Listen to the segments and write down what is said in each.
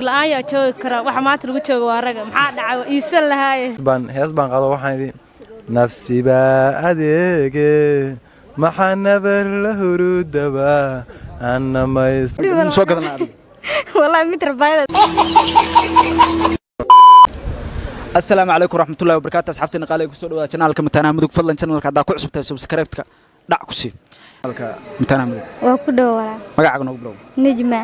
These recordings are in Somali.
La'aan yaa joogi kara? Waxa maanta lagu joogo waa raga. Maxaa dhacay? Waa iibsan lahaaye. Baan hees baan qaado, waxaan idhi: nafsibaa adeege, maxaa nabar la hurudaba anamays. Soo gadanaa adiga. Wallahi mid rabaayada. Asalaamu calaykum waraxmatullahi wabarakaatu. Asxaabteena qaaliga, kusoo dhawaada channelka Mataanaha Mudug. Fadlan channelka haddaa ku cusubtahay, subscribe-ka dhac ku sii. Channelka Mataanaha Mudug. Waa ku dhow, walaa. Magacaaga noogu bilow. Nejma.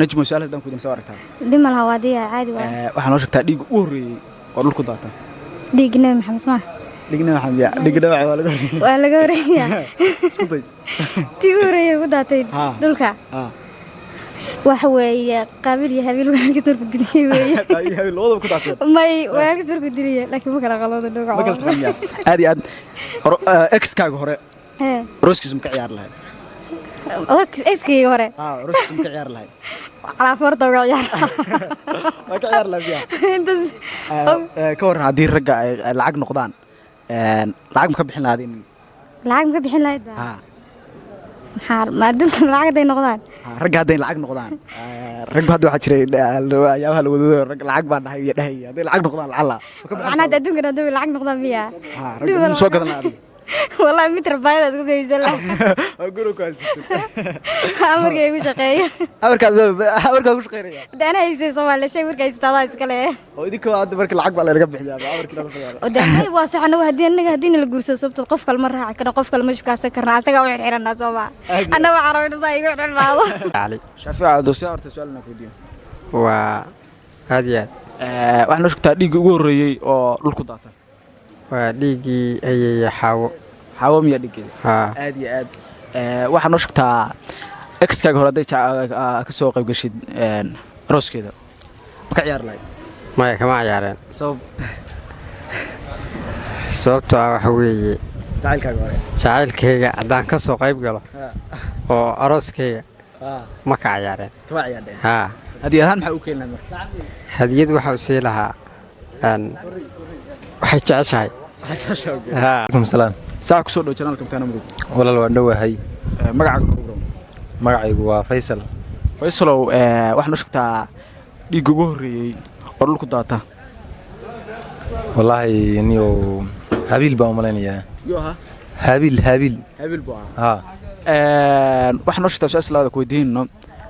Najmo, su'aal haddaan ku weydiin, soo aragtaa? Dhima laha, waa diyaa, caadi waa. Waxaa noo sheegtaa dhiigga u horreeyey oo dhulku daata. Dhiig Nabi Maxamed ma? Dhiigna waxaan yaa dhiigga dhawaca waa laga horreeyey. Waa laga horeeyaa. Isku day. Tii u horeeyay ku daatay dhulka waxa weeye Qaabil iyo Habiil, walaalkiis warku diliyey weeye. Qaabil iyo Habiil labadaba ku daateen. May, walaalkiis warku diliyey, laakiin ma kala qalooda. Ma kala taqaaniyaa? Aad iyo aad. Ex-kaaga hore arooskiisa ma ka ciyaari lahayd? Warkiis exkayga hore? Haa, arooskiisa ma ka ciyaari lahayd? Calaafoorta uga ciyaar. Waa ka ciyaari lahayd yaa? Intaas. Ka warran haddii ragga ay lacag noqdaan, lacag ma ka bixin lahayd in Lacag ma ka bixin lahayd ba? Haa. Maxaa ma adduunkan lacag hadday noqdaan? Haa, ragga hadday lacag noqdaan, raggu hadda waxaa jiray waxyaabaha la wadado, rag lacag baan dhahay iyo dhahay, hadday lacag noqdaan lacala ma ka bixin? Macnaha hadda adduunkan hadday lacag noqdaan miya? Haa, ragga ma soo gadan lahaa adiga? Wallahi mid rabaayada isku soo iibsan lahaa. Waa guriga ku haysatid. Amarka igu shaqeeyo. Amarkaad ku shaqeynaya. Hadda anaa iibsay Soomaaliya shay markaa haysataa iska le. Oo idinka hadda marka lacag baa lanaga bixiyaa, amarkii laga bixiyaa. Oo dee waa sax, anagu haddii anaga la guursado, sababtoo qof kale ma raaci karno, qof kale ma shukaasan karno, asagaa u xirxiranaa soo ma? Anna waxaan rabaa inuu saa igu xirxirnaado. Cali. Shaafiic Cabdo, si horta su'aal inaan ku weydiiyo. Waa aad iyo aad. Waxaa noo sheegtaa dhiigga ugu horreeyey oo dhulku daata. Waa dhiiggii ayeeye Xaawo. Xaawo miyaa dhiiggeeda? Haa. Aad iyo aad. Waxaa noo sheegtaa exkaaga hore hadday ka soo qayb gashid arooskeeda, ma ka ciyaari lahayd? Maya, kama ciyaareen. Sabab? Sababtoo ah waxa weeye jacaylkaaga hore. Jacaylkayga haddaan ka soo qayb galo oo arooskayga, ma ka ciyaareen. Kama ciyaardheen. Haa. Hadiyad ahaan maxaa u keeni lahayd marka? Hadiyad waxa u sii lahaa waxay jeceshahay. Haa. Alaikum salaam. Saa kusoo dhow channelka Mataana Mudug. Walaal, waan dhowahay. Magacaaga noogu bilow. Magacaygu waa Faysal. Faysalow, waxaa noo sheegtaa dhiigga ugu horreeyey oo dhulku daata. Wallaahi niyow, Habiil baan u malaynayaa. Yuu ahaa? Habiil, Habiil. Habiil buu ahaa. Haa. Waxaa noo sheegtaa su-aal labaada ku weydiinno,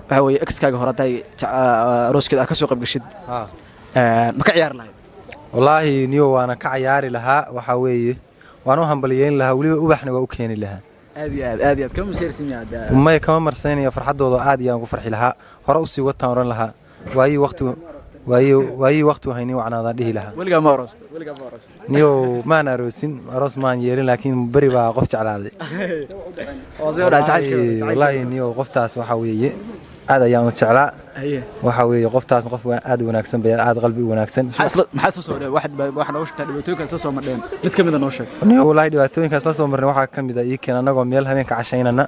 waxaa weeye exkaaga hore hadday arooskeeda aad ka soo qayb gashid, haa ma ka ciyaari lahayd? Wallaahi niyow, waana ka cayaari lahaa. Waxaa weeye waan u hambaliyeyn lahaa, weliba ubaxna waa u keeni lahaa. Aad iyo aad, aad iyo aad. Kama maseersin yaad? Maya, kama marsaynaya. Farxaddooda aad iyo aan ku farxi lahaa, hore usii wataan oran lahaa, waayii waqti waayii waayii waqti hayni wacnaadaan dhihi lahaa. Weligaa ma aroosta? Weligaa ma aroosta? Niyow, maan aroosin, aroos maan yeelin, laakiin beri baa qof jeclaaday. Oo sidee u dhaca jacaylka? Wallaahi niyow, qoftaas waxaa weeye aad ayaan u jeclaa. Waxaa weeye qoftaas qof aad u wanaagsan bay, aad qalbi u wanaagsan. Maxaa isla soo dheen? Waxa nooga sheegtaa dhibaatooyinka isla soo madheen, mid ka mid a noo sheeg. Niyow, wallaahi dhibaatooyinkaas la soo marnay waxaa ka mid a ii keen annagoo meel habeenka cashaynana,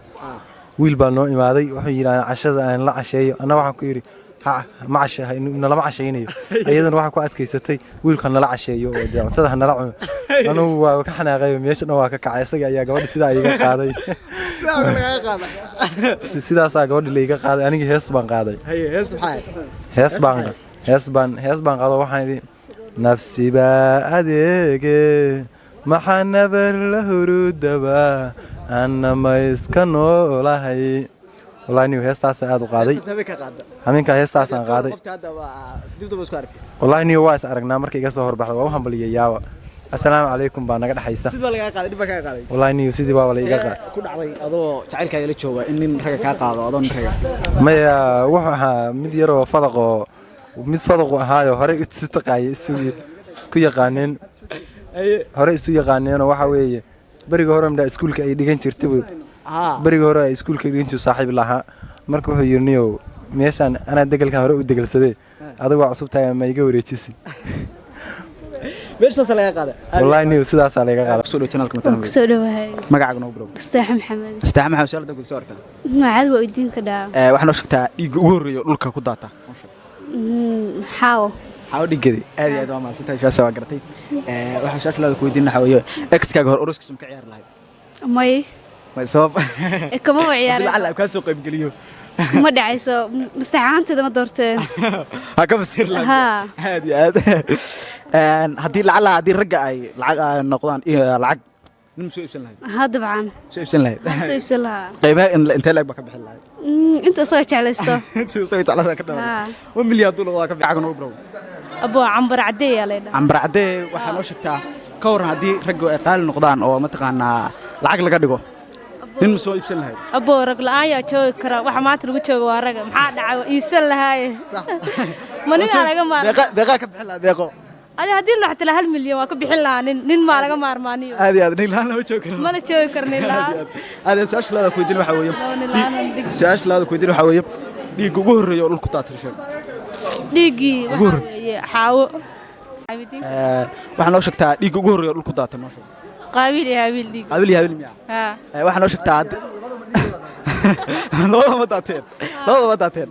wiil baa noo imaaday. Wuxuu yidhi: aan cashada aan la casheeyo. Anna waxaan ku yidhi: ha, ma cashe, nalama cashaynayo. Iyaduna waxaa ku adkaysatay wiilku ha nala casheeyo oo dee cuntada ha nala cuno. Anugu waa ka xanaaqay, meesha dhan waa ka kacay. Isaga ayaa gabadha sidaa iiga qaaday. Sidaasaa gabadha la iiga qaaday. Anigii hees baan qaaday. Haye, heesta maxaa ahayd? Hees baan qaado, waxaan idhi: nafsibaa adeege, maxaa nabar la hurudaba, anna ma iska noolahay. Wallahi niyow, heestaasaan aad u qaaday. Heestaas habeenka qaada? Habeenkaa heestaasaan qaaday. Qofta hadda waa dib daba isku arkay? Wallahi niyow, waa is aragnaa. Marka iga soo horbaxda waa u hambaliyayaaba, assalaamu calaykum baa naga dhexaysa. Sid baa lagaa qaaday, dhib baa kaa qaaday. Wallahi niyow, sidii baaba la iga qaaday. See ku dhacday adoo jacaylkaaga la jooga in nin ragga kaa qaado, adoo nin ragga? Maya, wuxuu ahaa mid yaroo fadaqoo, mid fadaqu ahaayo horey isu taqaayay, isku yaqaaneen, hore isu yaqaaneenoo. Waxa weeye beriga hore midhaa iskuulka ay dhigan jirtay wey. Beriga hore ay iskuulka dhigan jirtay saaxiib lahaa. Marka wuxuu yidhi: niyow, meeshaan anaa degelkan hore u degelsadee, adigu waa cusub tahay, ma iga wareejisi? Meeshaas laga qaaday. Wallahi niyow, sidaasaa laga qaaday. Kusoo dhow channelka Mataana Waan Mudug. kusoo dhowahay. Magacaaga noogu bilow. Isteexa Maxamed. Isteexa Maxamed, su'aal hadda ku soo hortaa. Magacaada waa weydiin ka dhaa. Waxaa noo sheegtaa dhiigga ugu horreeya oo dhulka ku daata. Xaawo. Xaawo dhiiggeedi. Aad iyo aad waa mahadsantahay, su'aasha waa garatay. Waxaan su'aasha labaad ku weydiin waxaa weeye exkaaga hore arooskiisa ma ka ciyaari lahayd? May. May, sabab? Kama wa Haddii ciyaareen. lacala kaa soo qaybgeliyo. Ma dhacayso, mastaxaanteeda ma doorteen. Ha ka masir lahayd. Haa. Aad iyo aad. Haddii lacala haddii ragga ay lacag ay noqdaan iyo lacag, nin ma soo iibsan lahayd? Haa, dabcan. Soo iibsan lahayd? Waan soo iibsan lahaa. Qiimaha intee la'eg baa ka bixin lahayd? Inta isaga jeclaysto. Intuu isaga jeclada ka dhawaad. Haa. 1 milyan hadduu noqdo waa ka bixin. Noogu bilow. Aboo, Cambar Caddeey yaa laydhaa. Cambar Caddee, waxaa noo sheegtaa ka waran haddii raggu ay qaali noqdaan oo mataqaanaa lacag laga dhigo, nin ma soo iibsan lahayd? Aboo, rag la'aan yaa joogi kara? Waxa maanta lagu jooga waa raga. Maxaa dhacay? Waa iibsan lahaaye. Ma ninaa laga maarmaa? Beeqaa ka bixin lahayd, beeqo? Adi haddii la xatila 1 milyan waa ka bixin lahaa. Nin maa laga maarmaaniyo? Aad iyo aad, nin la'aan lama joogi karo. Mana joogi karo nin la'aan. Aad iyo aad. Su-aasha labaad ku weydiin waxaa weeye Laba nin la'aan aan dhig. Su-aasha labaad ku weydiin waxaa weeye, dhiigga ugu horreeya oo dhulku daatir sheeg. Dhiiggii waxaa weeye Xaawo. Waxaa noo sheegtaa dhiigga ugu horreeya oo dhulku daata, noo sheeg. Qaabiil iyo Haabiil dhiig. Qaabil iyo Haabil miyaa? Haa. Waxaa noo sheegtaa labadaba ma daateen, labadaba ma daateen.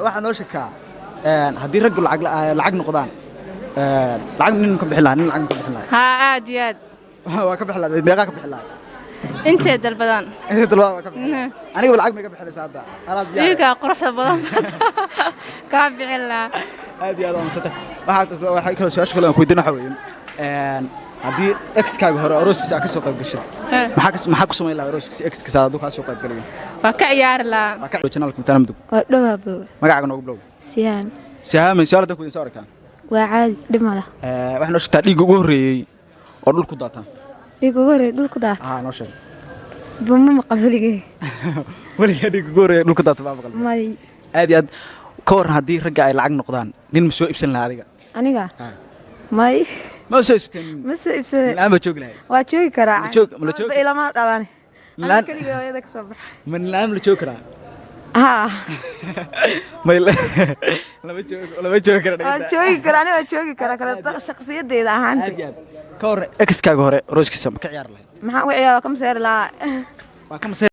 Waxaa noo sheegtaa haddii raggu lacag noqdaan, lacag nin ka bixin lahaa, nin lacag ka bixin lahaa? Haa, aad iyo aad. Waa ka bixin lahaa. Meeqaa ka bixin lahaa? Intee dalbadaan. Intee dalbadaan waa ka bixin lahaa. Aniga lacag may ka bixinaysaa hadda? Alaab diyaar. Wiilkaa quruxda badan baad kaa bixin lahaa. Aad iyo aad waa mahadsantay. Waxaa kaloo su-aasha kale aan ku weydiin waxaa weeye, haddii ex-kaaga hore arooskiisa aad ka soo qayb gashay, maxaa ku samayn lahaa arooskiisa ex-kiisa hadduu kaa soo qayb galayo? Waa ka ciyaari lahaa. Waa ka channelka Mataana Mudug. Waa dhowaa. Magacaaga noogu bilow. Siyaan. Sihaamay, su-aal hadda ku weydiin, soo aragtaan. Waa caadi, dhib ma lah. Waxaa noo sheegtaa dhiigga ugu horreeyey oo dhulku daata. Dhiig ugu horreeya dhulku daata? Haa, noo sheeg. Bama maqal weligay. Weligaa dhiigga ugu horreeyey dhulku daata baa maqal? May. Aad iyo aad. Ka waran haddii ragga ay lacag noqdaan, nin ma soo iibsan lahaa adiga? Aniga may. Ma soo iibsateen? Ma soo iibsadeen. Nin la'aan baa joogi lahayd? Waa joogi karaa. Ma la joogi- Ilama dhalan. Laan- Keligay hooyada ka soo baxa. Ma nin la'aan ma la joogi karaa? Haa. May, lama joogi kara. Waa joogi karaa, aniga waa joogi karaa kale shakhsiyadeyda ahaanta. Aad iyo aad. Ka waran ex-kaaga hore arooskiisa ma ka ciyaari lahayd? Maxaan uga ciyaara? Kama seeri lahaa. Waa ka masayr.